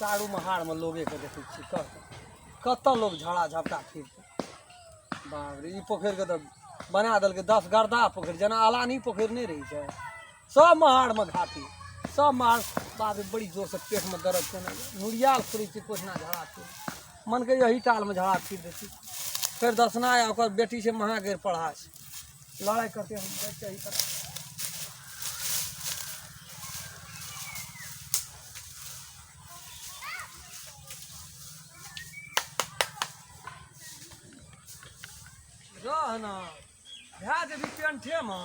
चारू महारमे लोगेके देखै छियै। कह कतऽ लोग झड़ा झपटा फिरतै। बाप रे, ई पोखरिके तऽ बना देलकै 10 गर्दा पोखरि, जेना अलानी पोखरि नहि रहै छै, सब महारमे घाटी, सब महार। बाप रे, बड़ी जोरसँ पेटमे दर्द केने नुरियाल फुरै छै। कोठिना झड़ा फिर मन के यही टालमे झड़ा फिर दै छै। फेर दर्शना आ ओकर बेटी छै महागैर पढ़ा छै, लड़ाइ करतै। हम जाइ छियै एही तरफ। रह ना, भए जेबही पेंठेमे।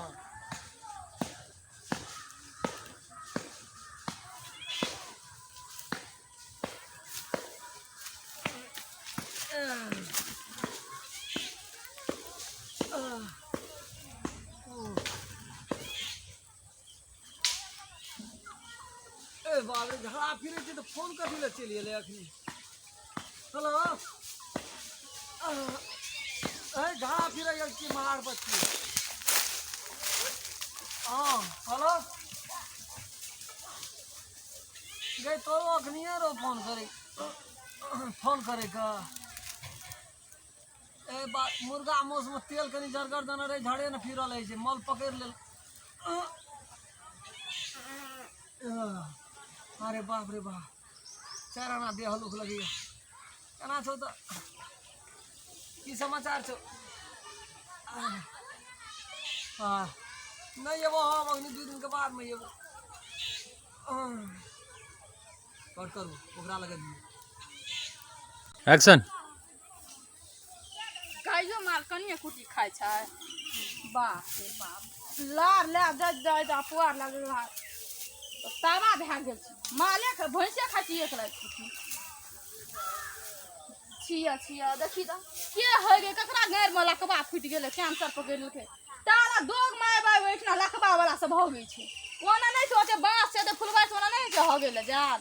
ए बाप रे, झगड़ा फिरै छै तऽ फोन कथी लए चलि एलै अखनी? हेलो, ए झगड़ा फिरै गेल छी, महार पर छी। हँ हेलो, गे तोरो अखनिए रहो फोन करे के। ए बा, मुर्गा मासुमे तेल कनि जरगर देने रहै, झड़े ने फिरल होइ छै, मल पकड़ि लेल। अरे बाप रे बाप, 4 आना देह हल्लुक लगैया। केना छौ तऽ, की समाचार छौ? हँ, नहि एबो हम अखनी, 2 दिनके बादमे एबो। कट करू, ओकरा लगे दियौ। एक्शन। गाइयो माल कनिए कुटी खाइ छै। बाप रे बाप, लार लए जाइत जाइत आ पुआर लए जाइत तावा भए गेल छै। माले के भैंसे खाइ छी एक राति कुटी। छिया छिया, देखी तऽ के होइ गेल, ककरा गाड़िमे लकबा फुटि गेलै, कैंसर पकड़ि लेलकै। ताला दोग माय बाप ओहिठिना लकबा वाला सब भगै छै। ओना नहि छै, ओते बाँस छै तऽ फुलबाइ छै, ओना नहि होइ छै हगै लए जाल।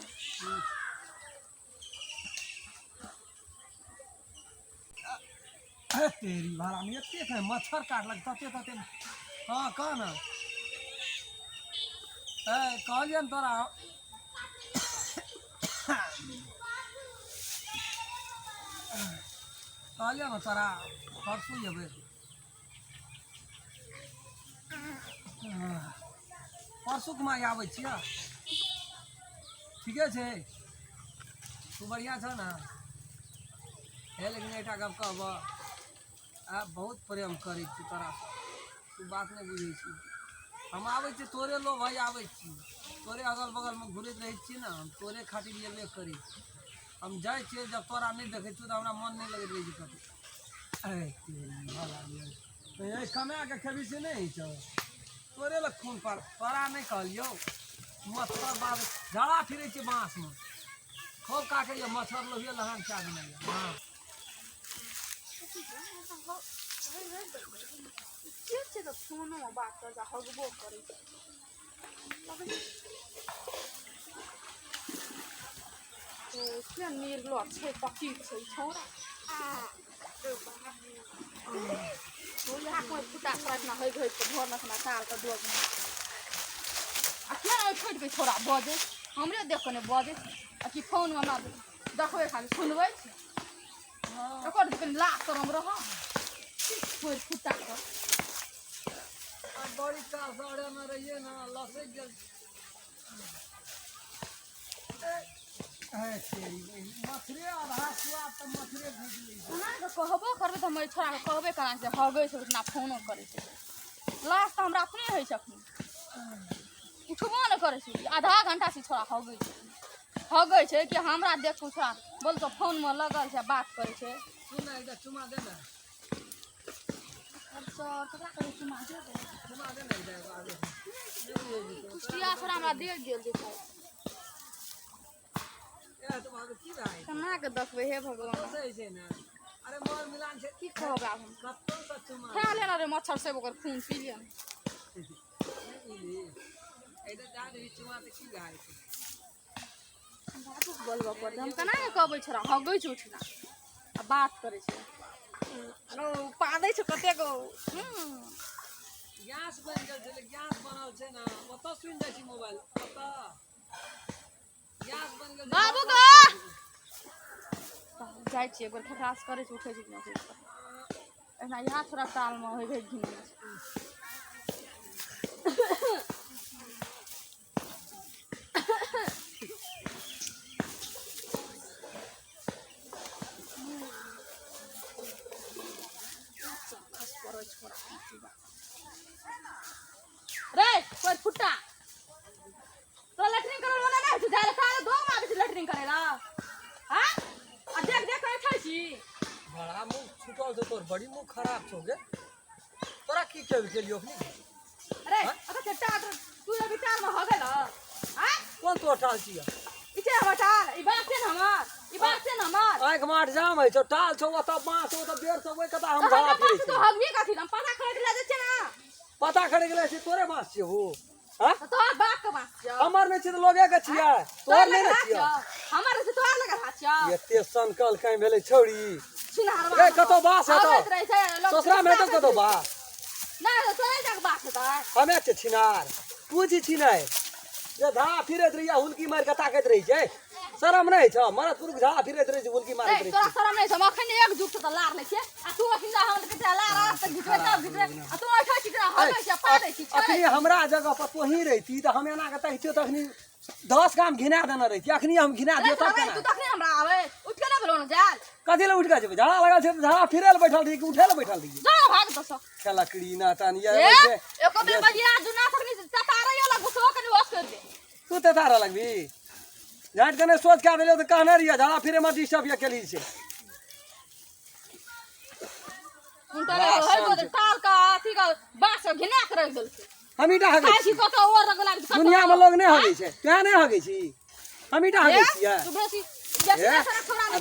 अरे तेरी भाड़ा में एते छै मच्छर काटलक तते तते। हँ कह ने, ए कहलियन तोरा, कहलियौ ने तोरा परसू एबै। परसूके माय आबै छियै। ठीके छै, तू बढ़िआँ छह ने? हे, लेकिन एकटा गप कहबह, आ बहुत प्रेम करै छी तोरासँ, तू बात नहि बुझै छी। हम आबै छी तोरे लोभ है, आबै छी तोरे अगल बगलमे घुरैत रहै छी ने, हम तोरे खातिर एबे करै छी। हम जाइ छियै, जब तोरा नहि देखै छियौ तऽ हमरा मन नहि लगैत रहै छै कतौ। कमा कऽ खेबही से नहि होइ छौ, तोरे लए खून पर तोरा नहि कहलियौ। मच्छर बाप झड़ा फिरै छै बाँसमे, खूब काटैए मच्छर, लोहिए लहान कए देने यऽ। हँ के छै तऽ फोनोमे बात कर हगबो करै छै। के निर्लो छै, पकीर छै छौड़ा। इएह कोइ फुटा छोड़ा इतना होइ घोइ के भर नखना साल के दोग आ किया ओहि छोड़ि के छोड़ा बजै, हमरे देख कऽ नहि बजै आ कि फोनमे हमरा देखबै, खाली सुनबै छै। एकर कनि लाज शरम रह छोड़ि फुटा कऽ। बड़ी काल से अड़ेने रहियै ने, लसकि गेल। मछरे आधा सुआद तऽ मछरे घुसि लै छै। ओना कऽ कहबो करबै तऽ हमर छोड़ाके कहबै केना से हगै छै उठना फोनो करै छै। लाज तऽ हमरा अपने होइ छै, अखनी उठबो नहि करै छै। आधा घंटा से छोड़ा हगै छै, हगै छै कि हमरा देख कऽ छोड़ा बोल तऽ फोनमे लगल छै, बात करै छै। सुन ने, एकटा चुमा दे ने। सर ककरा कहै चुमा दे? चुमा दे ने एकटा एगो आगे। कुश्तिया छोड़ा हमरा देख गेल जे छै। ए तऽ बाबू की भए केना कऽ देखबै, हे भगवान? कतौ से छै ने, अरे मोर मिलान छै। की कहबै आब हम? कतौ से चुमा खा लेना रे मच्छर सब, ओकर खून पी लिअ। नहि बुझली, एहि जा रही चुमा तऽ की भए जेतै? बाबूके बोलबऽ पड़तै। हम केना कऽ कहबै, छोड़ा हगै छै उठना आ बात करै छै, ओ पादै छै कतेक। गैस बनि गेल छै, गैस बनल छै ने, ओतऽ सुनि जाइ छी मोबाइल, ओतऽ गैस बनि गेल छै। बाबू गो। जाइ छियै एक बेर खटास करै छै उठै छै कि नहि उठै छै। एहिना इएह थोड़ा तालमे होइ घै घिने छै। रे कोई फुट्टा तो लैट्रिन करे वाला नहीं छै जाय ताले दो मारे छै लैट्रिन करे ला हां आ देख देख के छै छी। बड़ा मुंह छुटल छौ तोर, बड़ी मुंह खराब छौ गे। तोरा की केल केलियो अखनी? अरे अगर ते टाट तू अभी टाल में हो गेल हां? कोन तोर टाल छियै? ई छै हमर टाल, ई बात छै ने हमर, ई बात छै ने हमर। आँखि माट जाम होइ छौ, टाल छौ ओतऽ, बाँस छौ ओतऽ, बेर छौ ओहि कता, हम झड़ा फिरै छी। तो हगबी कथी हम पता खरीद ले जाइ छै ना। पता खरीद ले छै, तोरे बाँस छियै हो? हां तोहर बाप के बाँस छियै। हमर नहि छियै तऽ लोगे के छियै, तोहर नहि ने छियै। हमर छै तोहर लगे हाथ छियै। एते सनकल कहीं भेलै छौड़ी। छिनहरवा रे कतौ बाँस हेतौ? ससुरा मे हेतौ कतौ बाँस? नहि तोरे जाक बाँस हेतै। हमे छियै छिनार, तू छी छिनार जे धा फिरैत रहिया, हुलकी मारि कऽ ताकैत रहै छै। शरम नहि छौ? मरद पुरुष झा फिरैत रहै छै, हुलकी मारैत रहै छै। तोरा शरम नहि छौ? अखन एक जुग से तऽ लार लै छियै आ तू अखन जा हम के लार आर तक घिचबै तब घिचबै आ तू ऐठै छी हगै छी पादै छी। अखनी हमरा जगह पर तोही रहिती तऽ हम एना कऽ तहितियौ तऽ अखनी 10 गाम घिना देने रहिती। अखनी हम घिना दियौ तब केना? तू तखने हमरा आबै उठ के ना भेलो न जाल। कथी लए उठि कऽ जेबै? झाड़ा लगल छै तऽ झाड़ा फिरै लए बैठल रही कि उठै लए बैठल रही? जा भाग दस खेलकड़ी ना तन ये एको बेर बजिया जुना तखनी ततारे वाला गुस्सो कनी वॉश कर दे। तू ततारे लगबी? झाट कने सोच के आबेलो तऽ कहने रहियै झाड़ा फिरे में डिस्टर्ब ये केली छै। हम ईटा हगै छी कतौ और रगला। दुनिया में लोग नहि हगै छै, तैं नहि हगै छी, हम ईटा हगै छियै। तू बेसी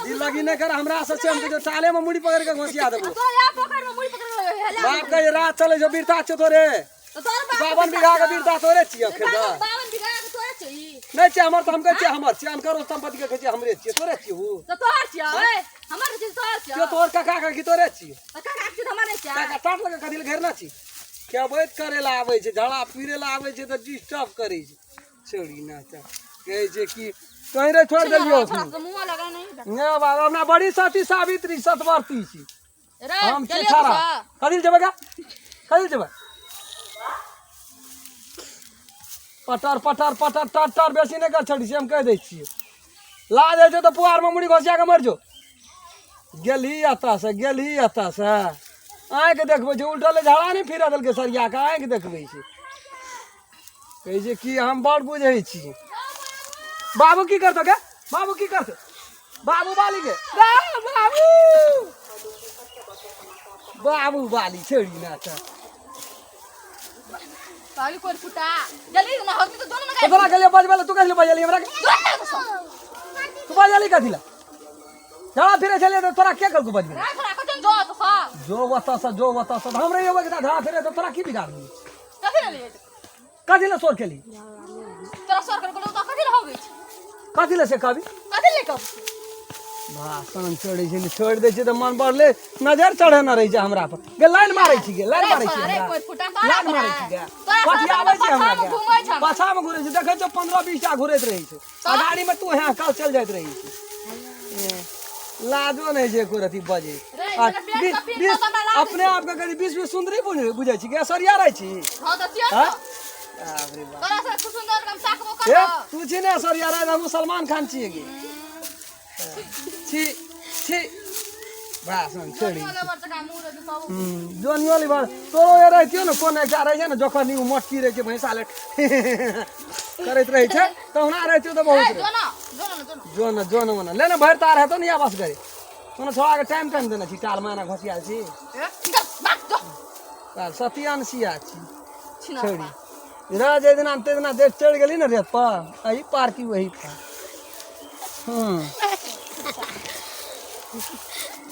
दिल लगी नहि कर हमरा से छै, हम जो टाले में मुड़ी पकड़ के घोसिया देबो। तो या पकड़ में मुड़ी पकड़ के बाप के रात चले जो बीरता छौ तोरे। 52 बीघा के बीरता तोरे छियै। खेत 52 बीघा के तोरे छियै? नहि छै हमर, तऽ हम कहै छियै हमर छियै। हम करो संपत्ति के कहै छियै हमरे छियै, तोरे छियै उ? तऽ तोहर छियै, हमर छियै तोहर छियै। तोहर काका के की तोरे छियै? तऽ काका के हमर नहि छियै। काका टाट लगे कथी लए घेरना छी? खेबैत करे ला आबै छै, झड़ा फिरे ला आबै छै तऽ डिस्टर्ब करै छै छौड़ी ना। तऽ कहै छै कि कहीं रे छोड़ि देलियौ। नहि बाबा, हमरा बड़ी सती सावित्री सतवर्ती छी हम छी। खड़ा कथी लए जेबै गे? कथी लए जेबै? पटर पटर पटर टर टर बेसी नहि कर छड़ी से हम कहि दै छियै। ला जाइ छौ तऽ पुआरमे मुड़ी घोसिया कऽ मरि जो। गेलही एतऽसँ, गेलही एतऽसँ, आँखि देखबै छै उल्टल झाड़ा नहि फिरा देलकै सरिया कऽ। आँखि देखबै छै, कहै छै कि हम बड़ बुझै छी। बाबू की करतौ गे? बाबू की करतौ? बाबू बाली गे, बाबू बाबू बाली छेड़ी ना तऽ पागल कोर फुटा जल्दी ना हगनी तो दोनों में। तोरा गेलियो बजबै ला, तू कथी बजली हमरा? तू बजली कथी ला? झाड़ा फिरे छलियै तऽ तोरा के कहलकौ बजबै? रे थोड़ा कतन जो तो सा जो ओतऽ से, जो ओतऽ से हम रहियो के झाड़ा फिरे तऽ तोरा की बिगाड़ली? कथी ले? कथी ले शोर केली? तोरा शोर कर तो कथी ले होबै छै? कथी ले से कहबी? कथी ले कहबी? भाषण चढ़ै छै ने, छोड़ि दै छै तऽ मन बढ़ले नजर चढ़े न रहै छै हमरा पर गे। लाइन मारै छी गे, लाइन मारै छी हमरा, लाइन मारै छी गे। पठियाबै छै हमरा गे, पाछामे घुरै छै। देखै छौ 15-20 टा घुरैत रहै छै आ गाड़ीमे तू हेँ कल चलि जाइत रहै छै। लाजो नहि छै एको रति बजै। अपने आपके कभी 20 20 सुन्दरी बुझै छी गे, सरिया रहै छी। तू छी ने सरिया रहै, हम सलमान खान छियै गे। छी छी भाषण छोड़ी जोनियो लिबर तोरो ये रहितियो ने। कोन एकटा रहै छै ने, जखन ओ मोटकी रहै छै, भैंसा ले करैत रहै छै, तहुना रहितियो तऽ बहुत। जो न जो न ओना ले ने, भरि तार हेतौ ने। या बस करे कोनो छोड़ाके टाइम टाइम देने छी, टाल माना घोसियाल छी। सतियान सिया छी छोड़ी रह। जाहि दिना ताहि दिना देख चढ़ि गेली ने रेत पर, एहि पार की वही पार।